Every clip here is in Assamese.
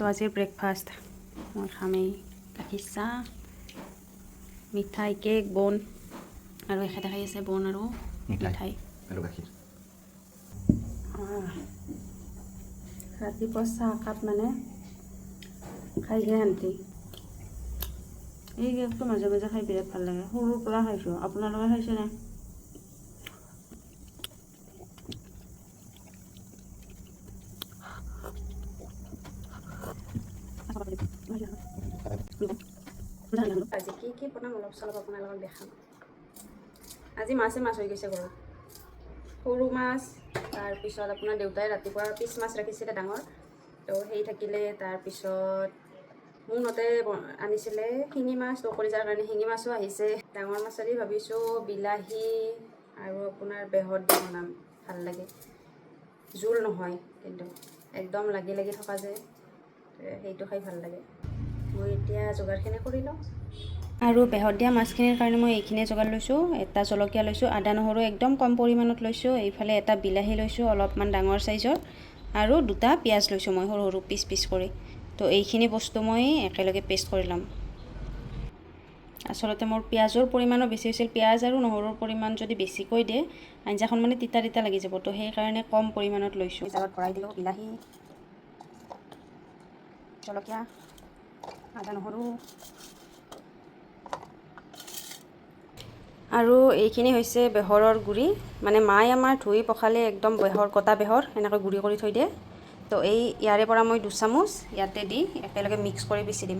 তো আজিৰ ব্ৰেকফাষ্ট মই খাম এই গাখীৰ চাহ, মিঠাই, কেক, বন আৰু এখেতে খাই আছে বন আৰু মিঠাই আৰু গাখীৰ। ৰাতিপুৱা চাহ একাপ মানে খাইহে শান্তি। এই কেকটো মাজে মাজে খাই বিৰাট ভাল লাগে, সৰুৰ পৰা খাইছোঁ। আপোনালোকে খাইছেনে? আজি কি কি বনাম অলপ চলপ আপোনালোকক দেখাম। আজি মাছে মাছ হৈ গৈছে ঘৰত, সৰু মাছ। তাৰপিছত আপোনাৰ দেউতাই ৰাতিপুৱা পিচ মাছ ৰাখিছিলে ডাঙৰ, তো সেই থাকিলে। তাৰপিছত মোনতে আনিছিলে শিঙি মাছ, তো কলিজাৰ কাৰণে শিঙি মাছো আহিছে। ডাঙৰ মাছেদি ভাবিছোঁ বিলাহী আৰু আপোনাৰ বেহত দি বনাম, ভাল লাগে। জোল নহয় কিন্তু একদম লাগি লাগি থকা যে, সেইটো খাই ভাল লাগে। মই এতিয়া যোগাৰখিনি কৰি লওঁ। আৰু বেহত দিয়া মাছখিনিৰ কাৰণে মই এইখিনিয়ে যোগাৰ লৈছোঁ। এটা জলকীয়া লৈছোঁ, আদা নহৰু একদম কম পৰিমাণত লৈছোঁ, এইফালে এটা বিলাহী লৈছোঁ অলপমান ডাঙৰ চাইজৰ, আৰু দুটা পিঁয়াজ লৈছোঁ মই সৰু সৰু পিচ পিচ কৰি। তো এইখিনি বস্তু মই একেলগে পেষ্ট কৰি ল'ম। আচলতে মোৰ পিঁয়াজৰ পৰিমাণো বেছি হৈছিল। পিঁয়াজ আৰু নহৰুৰ পৰিমাণ যদি বেছিকৈ দিয়ে আঞ্জাখন মানে তিতা তিতা লাগি যাব, তো সেইকাৰণে কম পৰিমাণত লৈছোঁ। জাৰত ভৰাই দিলোঁ বিলাহী, জলকীয়া, আদা নহৰু। আৰু এইখিনি হৈছে বেহৰৰ গুড়ি, মানে মায়ে আমাৰ ধুই পখালি একদম বেহৰ, গোটা বেহৰ এনেকৈ গুড়ি কৰি থৈ দিয়ে। তো এই ইয়াৰে পৰা মই 2 চামুচ ইয়াতে দি একেলগে মিক্স কৰি পিচি দিম।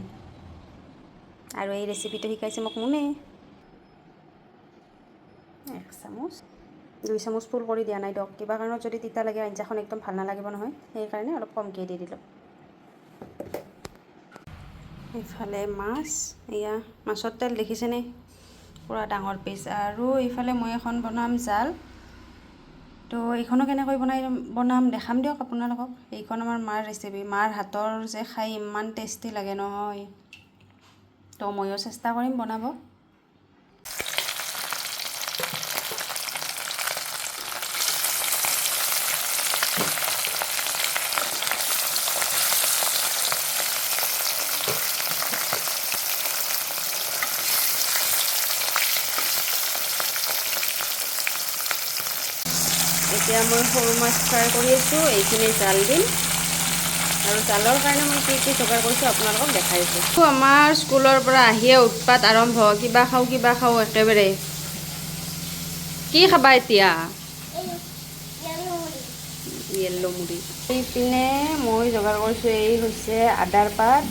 আৰু এই ৰেচিপিটো শিকাইছে মোক মুনে। 1 চামুচ, 2 চামুচ ফুল কৰি দিয়া নাই দিয়ক, কিবা কাৰণত যদি তিতা লাগে আঞ্জাখন একদম ভাল নালাগিব নহয়, সেইকাৰণে অলপ কমকৈ দি দিলোঁ। এইফালে মাছ, এয়া মাছৰ তেল দেখিছেনে, পূৰা ডাঙৰ পিচ। আৰু এইফালে মই এখন বনাম জাল, তো এইখনো কেনেকৈ বনাম দেখাম দিয়ক আপোনালোকক। এইখন আমাৰ মাৰ ৰেচিপি, মাৰ হাতৰ যে খাই ইমান টেষ্টি লাগে নহয়, তো ময়ো চেষ্টা কৰিম বনাব। এতিয়া মই সৰু মাছ ফ্ৰাই কৰি আছোঁ, এইখিনি জাল দিম। আৰু জালৰ কাৰণে মই কি কি যোগাৰ কৰিছোঁ আপোনালোকক দেখাইছোঁ। আমাৰ স্কুলৰ পৰা আহিয়ে উৎপাত আৰম্ভ, কিবা খাওঁ কিবা খাওঁ একেবাৰে। কি খাবা এতিয়া? য়েল্ল' মুড়ি। এইপিনে মই যোগাৰ কৰিছোঁ, এই হৈছে আদাৰ পাত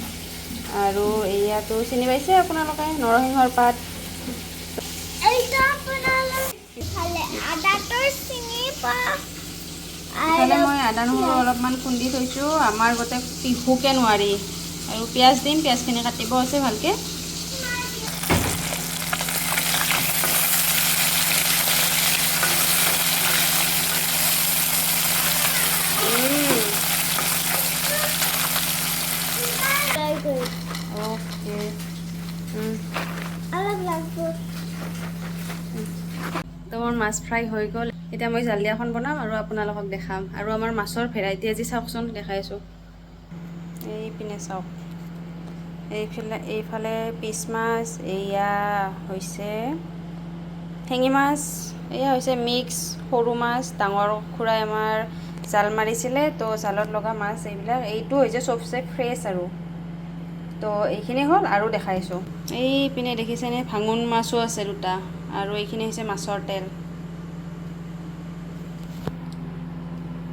আৰু এয়াটো চিনি পাইছে আপোনালোকে, নৰসিংহৰ পাত। ইফালে মই আদা নহৰু অলপমান খুন্দি থৈছোঁ, আমাৰ গোটেই পিহুকে নোৱাৰি। আৰু পিঁয়াজ দিম, পিঁয়াজখিনি কাটিব আছে ভালকৈ। অ'কে, তো মোৰ মাছ ফ্ৰাই হৈ গ'ল। এতিয়া মই জাল দিয়াখন বনাম আৰু আপোনালোকক দেখাম। আৰু আমাৰ মাছৰ ভেৰাইটি আজি চাওকচোন, দেখাই আছোঁ। এইপিনে চাওক, এইফালে পিচ মাছ, এয়া হৈছে শিঙি মাছ, এয়া হৈছে মিক্স সৰু মাছ। ডাঙৰ খুৰাই আমাৰ জাল মাৰিছিলে, তো জালত লগা মাছ এইবিলাক। এইটো হৈছে চবচে ফ্ৰেছ আৰু। তো এইখিনি হ'ল আৰু দেখাইছোঁ। এইপিনে দেখিছেনে ভাঙোন মাছো আছে দুটা, আৰু এইখিনি হৈছে মাছৰ তেল।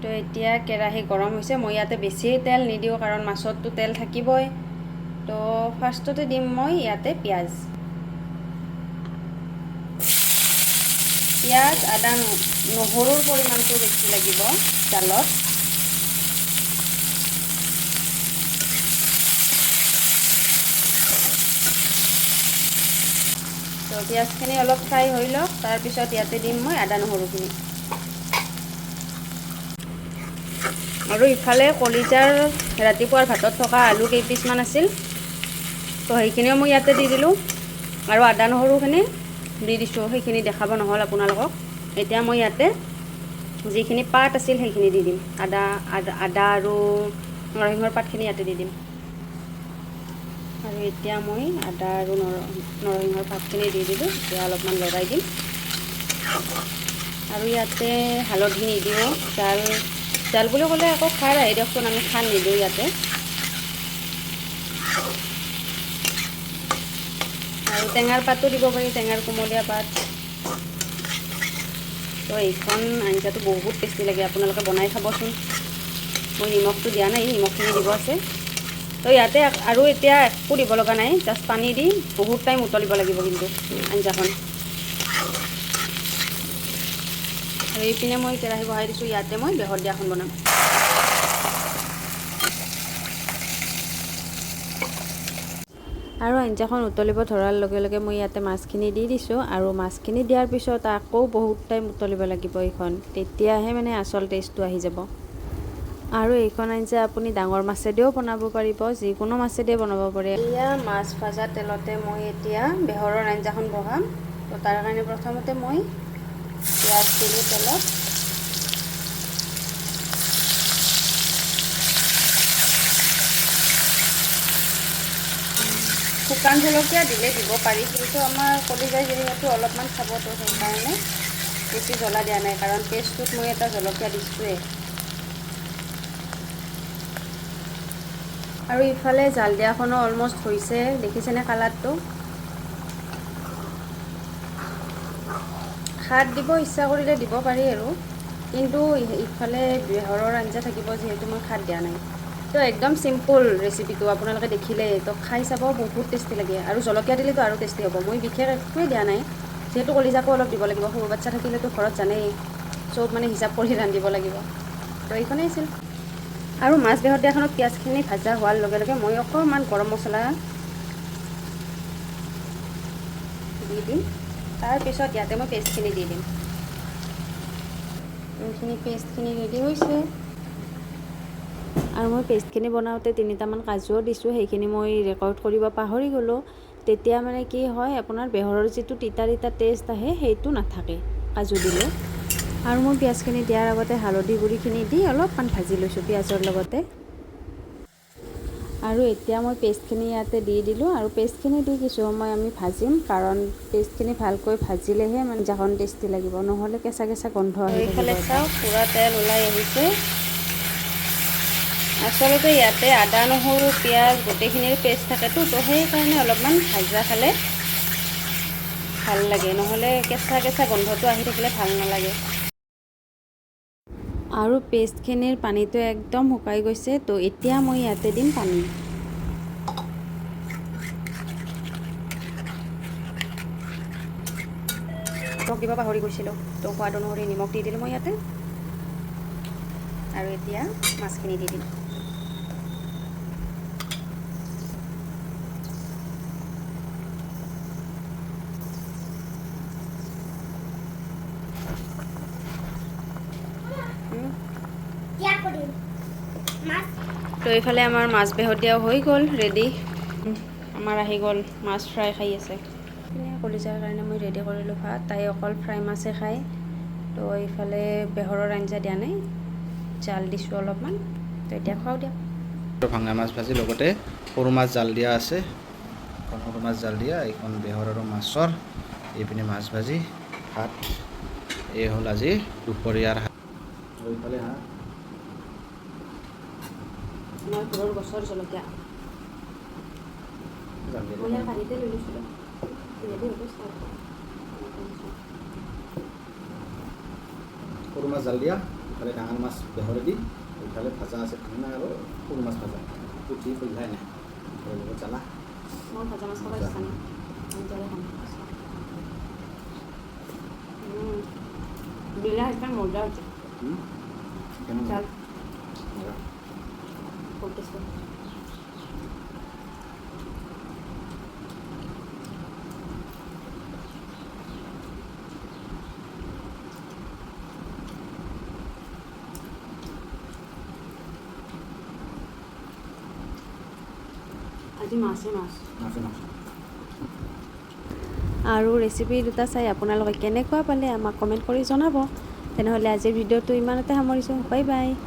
তো এতিয়া কেৰাহী গৰম হৈছে, মই ইয়াতে বেছি তেল নিদিওঁ কাৰণ মাছততো তেল থাকিবই। তো ফাৰ্ষ্টতে দিম মই ইয়াতে পিঁয়াজ। পিঁয়াজ আদা নহৰুৰ পৰিমাণটো বেছি লাগিব জালত। তো পিঁয়াজখিনি অলপ ফ্ৰাই হৈ লওক, তাৰপিছত ইয়াতে দিম মই আদা নহৰুখিনি। আৰু ইফালে কলিজাৰ ৰাতিপুৱাৰ ভাতত থকা আলু কেইপিচমান আছিল, তো সেইখিনিও মই ইয়াতে দি দিলোঁ। আৰু আদা নহৰুখিনি দি দিছোঁ, সেইখিনি দেখাব নহ'ল আপোনালোকক। এতিয়া মই ইয়াতে যিখিনি পাত আছিল সেইখিনি দি দিম, আদা আদা আদা আৰু নৰসিংহৰ পাতখিনি ইয়াতে দি দিম। আৰু এতিয়া মই আদা আৰু নৰসিংহৰ পাতখিনি দি দিলোঁ। এতিয়া অলপমান লৰাই দিম। আৰু ইয়াতে হালধি নিদিওঁ, জাল জাল বুলি ক'লে আকৌ খাৰ আহে দিয়কচোন, আমি খাৰ নিদিওঁ ইয়াতে। আৰু টেঙাৰ পাতো দিব পাৰি, টেঙাৰ কুমলীয়া পাত। তো এইখন আঞ্জাটো বহুত টেষ্টি লাগে, আপোনালোকে বনাই খাবচোন। মই নিমখটো দিয়া নাই, নিমখখিনি দিব আছে। তো ইয়াতে আৰু এতিয়া একো দিব লগা নাই, জাষ্ট পানী দি বহুত টাইম উতলিব লাগিব কিন্তু আঞ্জাখন। আৰু এইপিনে মই কেৰাহী বহাই দিছোঁ, ইয়াতে মই বেহৰ দিয়াখন বনাম। আৰু আঞ্জাখন উতলিব ধৰাৰ লগে লগে মই ইয়াতে মাছখিনি দি দিছোঁ। আৰু মাছখিনি দিয়াৰ পিছত আকৌ বহুত টাইম উতলিব লাগিব এইখন, তেতিয়াহে মানে আচল টেষ্টটো আহি যাব। আৰু এইখন আঞ্জা আপুনি ডাঙৰ মাছেদিও বনাব পাৰিব, যিকোনো মাছেদিয়ে বনাব পাৰে। এয়া মাছ ভাজা তেলতে মই এতিয়া বেহৰৰ আঞ্জাখন বহাম। তো তাৰ কাৰণে প্ৰথমতে মই পিঁয়াজ দিলোঁ তেলত। শুকান জলকীয়া দিলে দিব পাৰি, কিন্তু আমাৰ কলিজাই যিহেতু অলপমান খাব, তো সেইকাৰণে বেছি জ্বলা দিয়া নাই, কাৰণ পেষ্টটোত মই এটা জলকীয়া দিছোঁৱেই। আৰু ইফালে জাল দিয়াখনো অলমষ্ট হৈছে, দেখিছেনে কালাৰটো। খাৰ দিব ইচ্ছা কৰিলে দিব পাৰি আৰু, কিন্তু ইফালে বেহৰৰ আঞ্জা থাকিব যিহেতু মই খাৰ দিয়া নাই। তো একদম চিম্পল ৰেচিপিটো, আপোনালোকে দেখিলে তো খাই চাব, বহুত টেষ্টি লাগে। আৰু জলকীয়া দিলেতো আৰু টেষ্টি হ'ব। মই বিশেষ একোৱেই দিয়া নাই, যিহেতু কলিজাকো অলপ দিব লাগিব, সৰু বাচ্ছা থাকিলেতো ঘৰত জানেই চব মানে হিচাপ কৰি ৰান্ধিব লাগিব। তো এইখনেই আছিল। আৰু মাছ বেহৰ দিয়াখনত পিঁয়াজখিনি ভাজা হোৱাৰ লগে লগে মই অকণমান গৰম মছলা দি দিম। তাৰপিছত ইয়াতে মই পেষ্টখিনি দি দিম। এইখিনি পেষ্টখিনি ৰেডি হৈছে। আৰু মই পেষ্টখিনি বনাওঁতে 3টামান কাজুও দিছোঁ, সেইখিনি মই ৰেকৰ্ড কৰিব পাহৰি গ'লোঁ। তেতিয়া মানে কি হয়, আপোনাৰ বেহৰৰ যিটো তিতা তিতা টেষ্ট আহে সেইটো নাথাকে কাজু দিলে। আৰু মই পিঁয়াজখিনি দিয়াৰ আগতে হালধি গুড়িখিনি দি অলপমান ভাজি লৈছোঁ পিঁয়াজৰ লগতে। আৰু এতিয়া মই পেষ্টখিনি ইয়াতে দি দিলোঁ। আৰু পেষ্টখিনি দি কিছু সময় আমি ভাজিম, কাৰণ পেষ্টখিনি ভালকৈ ভাজিলেহে মানে আঞ্জাখন টেষ্টি লাগিব, নহ'লে কেঁচা কেঁচা গোন্ধ আহি থাকিব। এইফালে চাওক পূৰা তেল ওলাই আহিছে। আচলতে ইয়াতে আদা নহৰু পিঁয়াজ গোটেইখিনিৰ পেষ্ট থাকেতো, তো সেইকাৰণে অলপমান ভাজা খালে ভাল লাগে, নহ'লে কেঁচা কেঁচা গোন্ধটো আহি থাকিলে ভাল নালাগে। আৰু পেষ্টখিনিৰ পানীটো একদম শুকাই গৈছে, তো এতিয়া মই ইয়াতে দিম পানী। নিমখ দিব পাহৰি গৈছিলোঁ, তো সোৱাদ অনুসৰি নিমখ দি দিলোঁ মই ইয়াতে। আৰু এতিয়া মাছখিনি দি দিম। তো এইফালে আমাৰ মাছ বেহৰ দিয়াও হৈ গ'ল ৰেডি। আমাৰ আহি গ'ল মাছ ফ্ৰাই খাই আছে। কলিজাৰ কাৰণে মই ৰেডি কৰিলোঁ ভাত, তাই অকল ফ্ৰাই মাছে খায়। তো এইফালে বেহৰৰ আঞ্জা দিয়া নাই, জাল দিছোঁ অলপমান। তো এতিয়া খুৱাওঁ দিয়ক। ভাঙা মাছ ভাজি লগতে সৰু মাছ জাল দিয়া আছে, এখন সৰু মাছ জাল দিয়া, এইখন বেহৰ আৰু মাছৰ, এইপিনে মাছ ভাজি ভাত। এই হ'ল আজি দুপৰীয়াৰ। এইফালে হাঁহ মই ঘৰৰ গছৰ জলকীয়া মই ইয়াৰ বাৰীতে লৈ লৈছিলোঁ। সৰু মাছ জাল দিয়া, ইফালে ডাঙৰ মাছ বেহৰেদি, ইফালে ভাজা আছে ভাঙনা আৰু সৰু মাছ ভাজা, পুঠি খৈলাই নাই লগত জ্বালা। মোৰ ভাজা মাছ খাব ইচ্ছা নাই, আঞ্জাৰে খাম। বিলাহীটা মজা হৈছে। জাল খুব টেষ্টি। আজি মাছে মাছ। মাছে মাছ। আৰু ৰেচিপি দুটা চাই আপোনালোকে কেনেকুৱা পালে আমাক কমেণ্ট কৰি জনাব। তেনেহ'লে আজিৰ ভিডিঅ'টো ইমানতে সামৰিছোঁ। Bye bye.